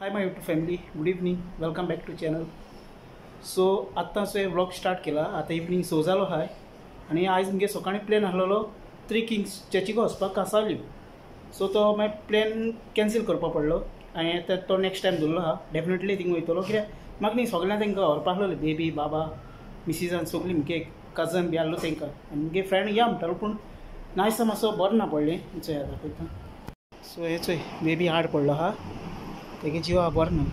Hi my YouTube family, good evening, welcome back to channel. So आत्तां हांवें vlog start केला. आतां evening 6 जालो आहाय आनी आयज मुगे सकाळीं प्लॅन आसलेलो 3 किंग्स चर्चीक वचपाक कासावली. सो तो मागीर प्लॅन कॅन्सील करपा पडलो आनी आतां तो नेक्स्ट टायम दवरलो आहा. डेफिनेटली थिंग वयतलो कित्याक म्हाका न्ही सगळ्यांक तांकां व्हरपा आसलेलें, बेबी बाबा मिसीसान सगळीं मुगे कजन बी आसलो तांकां आनी मुगे फ्रेंड या म्हणटालो पूण नायसा मातसो बरें ना पडलें. चोय आतां पळयता. सो हे चोय बेबी हाड पडलो आहा, तेगे जिवा बरें ना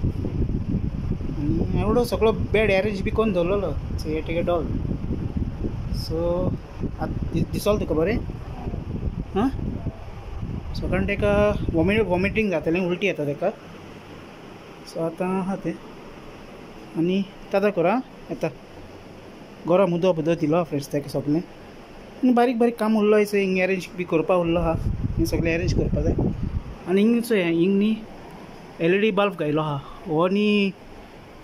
आनी एवढो सगळो बेड अरेंज बी करून दवरलेलो. सो हे तेगे डॉल. सो आतां दिसोल तुका बरें? हां, सकाळीं तेका वॉमिटींग जातालें, उलटी येता तेका. सो आतां आहा तें आनी ताता कर आं येता. गरम उदक बुदक दिलो फ्रेंड्स तेका सगळें आनी बारीक बारीक काम उरलो चोय, हिंग अरेंज बी करपा उरलो आहा, हिंग सगळें अरेंज करपा जाय. आनी हिंग चोय हिंग न्ही LED bulb घायलो आहा, हो न्ही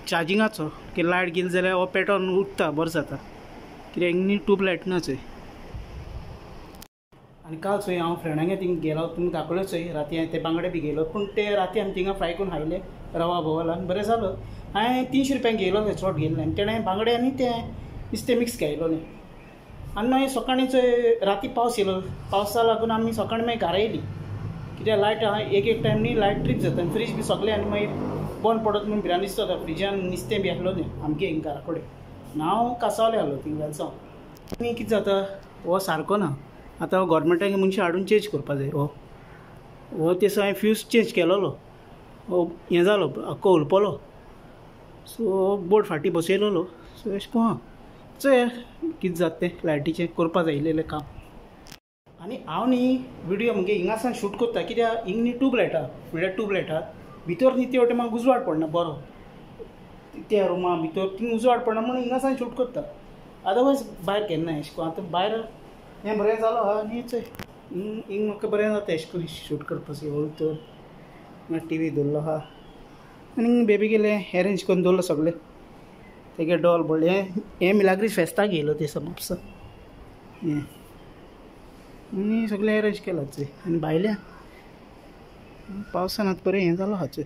चार्जिंगाचो की लायट गेली जाल्यार हो पेटोन उरता, बरें जाता कित्याक हिंग न्ही ट्यूब लायट ना चोय. आनी काल चोय हांव फ्रेंडांगे थिंग गेलो, तुमकां दाखयलो चोय राती हांवें ते बांगडे बी घेयलो, पूण ते राती आमी थिंगा फ्राय करून खायले रवा बोवाल आनी बरें जालो. हांवें 300 रुपयांक घेयलो, चोड घेयलें आनी तेणें बांगडे आनी ते नुस्तें मिक्स घेयलोलें. आनी मागीर सकाळीं चोय राती पावस येयलो, पावसा लागून आमी सकाळीं मागीर घरा येयली कित्याक लायट एक एक टायम न्ही लायट ट्रीप जाता आनी फ्रीज बी सगळें आनी मागीर बंद पडत म्हूण भिरांत दिसता. फ्रिजान नुस्तें बी आसलो न्ही आमगे हिंग घरा कडेन. हांव कासावले आसलो थिंग वेलसांव. आनी कितें जाता हो सारको ना, आतां गोवोरमेंटाक मनशां हाडून चेंज करपा जाय. हो हो तेसो हांवें फ्यूज चेंज केलोलो, हो हें जालो आख्खो उलपलो. सो बोर्ड फाटीं बसयलोलो. सो अशें करून आहा चोया कितें जाता तें लायटीचें करपा जाय इल्लें काम. आनी हांव न्ही विडियो मुगे हिंगासान शूट करता कित्याक हिंग न्ही ट्यूब लायट आहा, फुडल्या ट्यूब लायट आहा भितर न्ही ते वटेन म्हाका उजवाड पडना बरो, त्या रुमा भितर थिंग उजवाड पडना म्हणून हिंगासान शूट करता, अदरवायज भायर केन्ना अशें करून. आतां भायर हें बरें जालो आहा आनी चोय हिंग हिंग म्हाका बरें जाता अशें करून शूट करपाचो. हो तर मागीर टीवी दवरलो आहा आनी बेबी गेलें अरेंज करून दवरलो सगळें, तेगे डॉल बोल हें मिलाग्रीस फेस्ताक येयलो ते म्हापसा हें आनी सगळें अरेंज केलां चोय. आनी भायल्या पावसान आतां बरें हें जालो आहा चोय.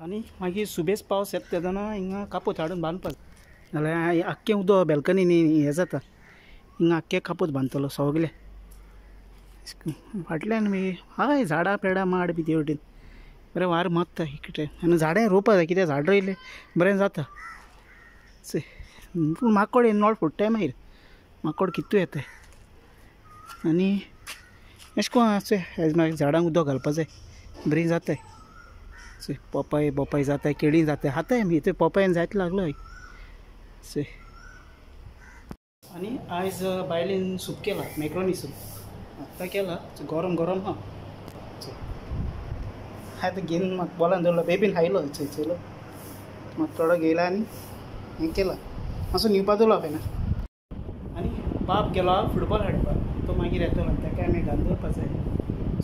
आनी मागीर सुबेज पावस येता तेन्ना हिंगा कापोत हाडून बांदपाक जाल्यार आख्खें उदक बेल्कनीनी हें जाता, हिंगा आख्खें कापोत बांदतलो सगळें फाटल्यान बी हय झाडां पेडां माड बी ते वटेन बरें वार मारता इकडे. आनी झाडां रोवपा जाय कित्याक झाड रोयलें बरें जाता चोय. पूण माकोड नळ फोडटाय मागीर माकोड कितू येता आनी अशें करून आहा चोय. आयज मागीर झाडांक उदक घालपा जाय, बरीं जाताय चोय. पोपाय बोपाय जाताय, केळीं जाताय, हाताय आमी थंय पोपायन जायत लागलो चोय. आनी आयज बायलेन सूप केला, मॅक्रोनी सूप आत्तां केला, गरम गरम आहा. आतां घेवन म्हाका बोलान दवरलो, बेबीन खायलो चोय चोयलो म्हाका थोडो घेयला आनी हें केला मातसो न्हिवपा दवरलो फेना. आनी बाब गेलो फुटबॉल हाडपाक, तो मागीर येतलो आनी ताका आमी घालून दवरपा जाय.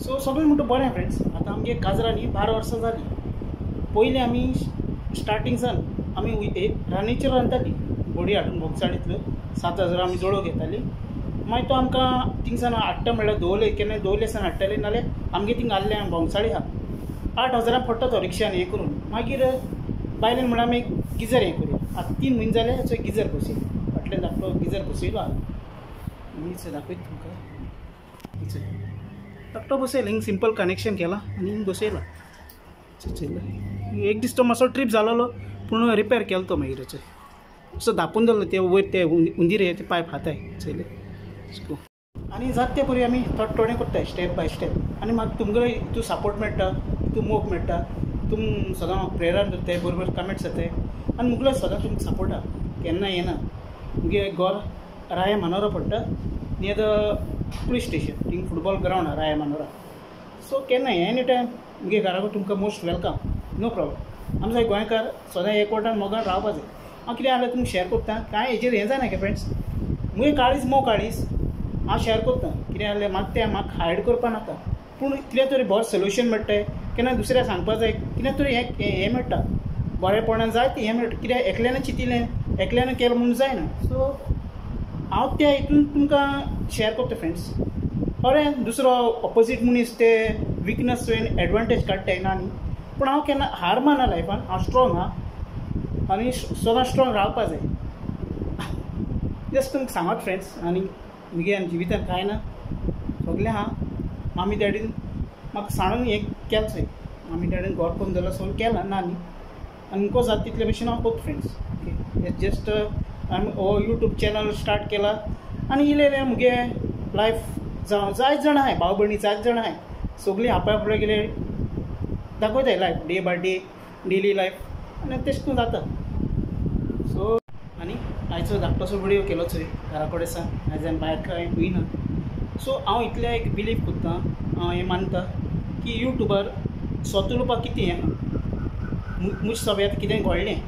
सो सगळें म्हणटा बरें फ्रेंड्स. आतां आमगे काजरां न्ही 12 वर्सां जालीं. पयलीं आमी स्टार्टींग सान आमी रान्नीचेर रांदतालीं, बोडी हाडून बोगसाणींतल्यो 7,000 आमी जोडो घेतालीं. मागीर तो आमकां थिंगसान हाडटा म्हणल्यार दवरले केन्ना दवरले सान हाडटाले, नाल्यार आमगे थिंग आहले भोंगसाळी आहा 8,000 पडटा तो रिक्षान हें करून. मागीर बायलेन म्हणल्यार आमी गिजर हें करूया. आतां 3 म्हयने जाले चोय गिजर बसयलो, फाटल्यान धाकटो गिजर बसयलो आहा. आनी चोय दाखयता तुमकां, चोय धाकटो बसयलो, हिंग सिंपल कनेक्शन केलां आनी हिंग बसयला चोयलो. एक दीस तो मातसो ट्रीप जालोलो पूण रिपेर केलो तो मागीर चोय. असो धापून दवरलो ते वयर ते उंदीर हे ते पायप खाताय चोयले. आनी जाता ते परी आमी थोडे थोडें करताय स्टेप बाय स्टेप. आनी म्हाका तुमगेलो हितून सपोर्ट मेळटा, हितून मोग मेळटा, तुम सदां म्हाका प्रेरण जाताय, बरोबर कमेंट्स जाताय आनी मुगलो सदां तुमकां सपोर्ट आहा, केन्ना येना. मुगे गोर राया मानोरा पडटा near the police station, thing football ground आहा राया मानोरा. सो केन्ना एनी टायम मुगे घरा तुमकां मोस्ट welcome, no problem. आमचो गोंयकार सदां एकवटान मोगान रावपा जाय. हांव कितें जाल्यार तुमकां शेयर करता, कांय हेजेर हें जायना फ्रेंड्स. मुगे काळीज मोव काळीज हांव शेयर करता, कितें जाल्यार म्हाका तें म्हाका हायड करपा नाका, पूण कितें तरी बरें सोल्युशन मेळटाय, केन्ना दुसऱ्या सांगपा जाय, कितें तरी हें मेळटा बरेपणान जाय तें हें मेळटा. कित्याक एकल्यान चिंतिलें एकल्यान केलें म्हूण जायना. सो हांव त्या हितून तुमकां शेयर करता फ्रेंड्स. बरें दुसरो ऑपोजीट मनीस ते विकनस एडवांटेज काडटाय ना न्ही, पूण हांव केन्ना हार मानना लायफान. हांव स्ट्रोंग आहा आनी सदां स्ट्रोंग रावपा जाय. जस्ट तुमकां सांगत फ्रेंड्स. आनी मुगे आनी जिवितान कांय ना, सगळें आहा. मामी डॅडीन म्हाका सांडून हें केलें चोय, मामी डॅडीन गोड करून दिलो सगळें केलां ना न्ही. आनी मुको जाता तितले भशेन हांव करता फ्रेंड्स. ओके, जस्ट हांवें हो यूट्यूब चॅनल स्टार्ट केला आनी इल्लें इल्लें मुगे लायफ जावं जायत जाणां आहाय, भाव भयणी जायत जाणां आहाय, सगळीं आपल्या फुडें गेले दाखयताय life day by day daily life आनी तेश करून जाता. सो आनी आयचो धाकटोसो विडियो केलो चोय घरा कडेन सावन, आयज भायर कांय वयना. सो हांव इतलें एक बिलीव करता, हांव हें मानता की यूट्यूबार स्वता उलोवपाक कितें हें आहा, मुज सगळें आतां कितें घडलें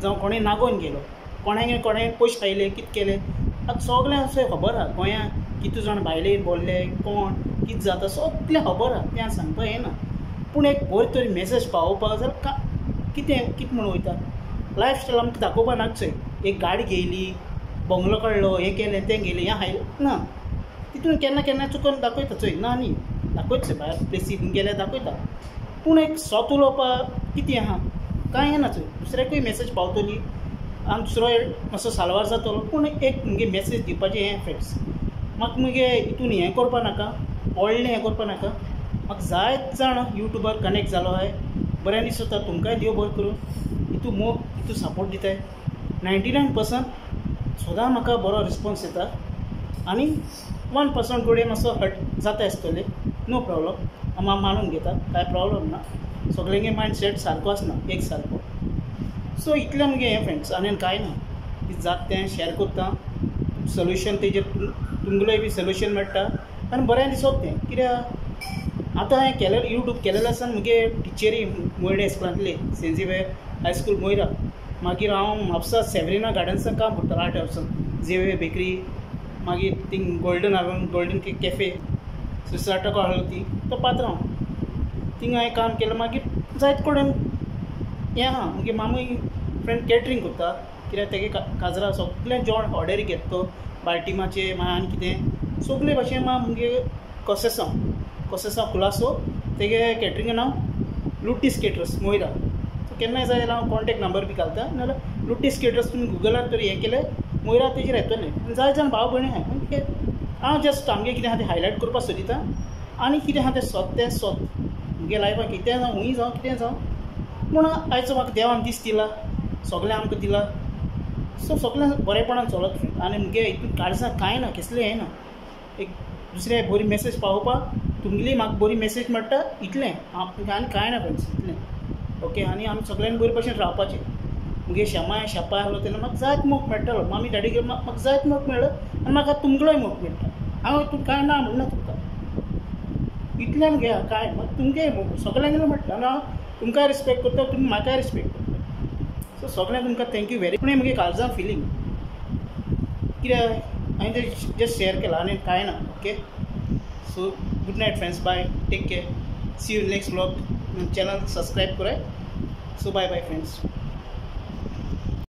जावं कोणें नागोवन गेलो, कोणागे कोणें पयशे खायले, कितें केलें, आतां सगळें अशें खबर आहा. गोंयांत कितू जाण भायले बोल्ले, कोण कितें जाता सगळें खबर आहा, तें हांव सांगपाक येना. पूण एक बरी तरी मॅसेज पावोवपाक जाल्यार कितें कितें म्हूण वयता लायफस्टायल आमकां दाखोवपा नाका चोय. एक गाडी घेयली, बंगलो काडलो, हें केलें तें गेलें, हें हायलें ना, तितून केन्ना केन्ना चुकोन दाखयता चोय, ना न्ही दाखयता चोय, भायर प्लेसी गेल्यार दाखयता. पूण एक स्वता उलोवपाक कितें आहा कांय येना चोय, दुसऱ्याकूय मॅसेज पावतली आनी दुसरो मातसो साल्वार जातलो. पूण एक मुगे मॅसेज दिवपाचें हें फ्रेंड्स, म्हाका मुगे हितून हें करपा नाका, व्हडलें हें करपा नाका. म्हाका जायत जाण यूट्यूबार कनेक्ट जालो आहाय, बरें दिसता, तुमकांय देव बरें करूं, हितू मोग हितू सपोर्ट दिताय. 99% सदां म्हाका बरो रिस्पोन्स येता आनी 1% कडेन मातसो हर्ट जाता आसतलें, नो प्रॉब्लम, हांव मानून घेता, कांय प्रॉब्लम ना. सगळ्यांगे मायंड सेट सारको आसना एक सारको. सो इतलें मुगे हें फ्रेंड्स, आनी कांय ना, कितें जाता तें शेअर करता, सोल्युशन तेजेर तुमगेलोय बी सोल्युशन मेळटा आनी बरें दिसता तें. कित्याक आतां हांवें केलें यूट्यूब केलेलें आसा मुगे टिचरी मोयडे इस्कुलांतली, सेंट झेवियर हायस्कूल मोयरा. मागीर हांव म्हापसा सेवरिना गार्डन्सान काम करतालो 8 वर्सां, झेवियर बेकरी, मागीर थिंग गोल्डन हारून, गोल्डन कॅफे सुसाटो आहलो ती तो पात्रांव, थिंग हांवें काम केलें. मागीर जायत कडेन हें आहा. मुगे मामूय फ्रेंड कॅटरींग करता, कित्याक तेगे काजरा सगळें जेवण ऑर्डरी घेता तो, बाल्टिमाचें मागीर आनी कितें सगळे भाशेन. मागीर मुगे कोसेसांव, कोसेसांव कुलासो, तेगे कॅटरिंगा नांव लुटीस केटरस मोयरा. सो केन्नाय जाय जाल्यार हांव कॉन्टेक्ट नंबर बी घालता, नाजाल्यार लुटीस केटरस तुमी गुगलार तरी हें केलें मोयरा तेजेर येतलें. आनी जायत जाण भाव भयणी आहाय. हांव जस्ट आमगें कितें आहा तें हायलायट करपाक सोदिता आनी कितें आहा तें सोत तें सोत मुगे लायफाक कितें जावं, हूंय जावं, कितें जावं, पूण आयचो म्हाका देवान दीस दिला, सगळें आमकां दिला. सो सगळें बरेपणान चलत फ्रेंड. आनी मुगे हितून काळजां कांय ना, कसलें हें ना, एक दुसऱ्या बरी मॅसेज पावोवपाक तुमगेली म्हाका बरी मॅसेज मेळटा इतलें, आनी कांय ना फ्रेंड्स, इतलें. ओके, आनी आमी सगळ्यांनी बरे भशेन रावपाचें. मुगे शेमाय शेपाय आहलो तेन्ना म्हाका जायत मोग मेळटालो, मामी डॅडीगेर म्हाका जायत मोग मेळ्ळो आनी म्हाका तुमगेलोय मोग मेळटा. हांव तूं कांय ना म्हणना तुमकां, इतलें मुगे कांय म्हाका तुमगेय मोग सगळ्यांगेलो मेळटा आनी हांव तुमकांय रिस्पेक्ट करता, तुमी म्हाकाय रिस्पेक्ट करता. सो सगळ्यांक तुमकां thank you very. पूण मुगे काळजां फिलींग कित्याक हांवें तें जस्ट शेअर केलां आनी कांय ना. Okay, so good night friends, bye, take care, see you next vlog. Channel subscribe कराय. So bye bye friends.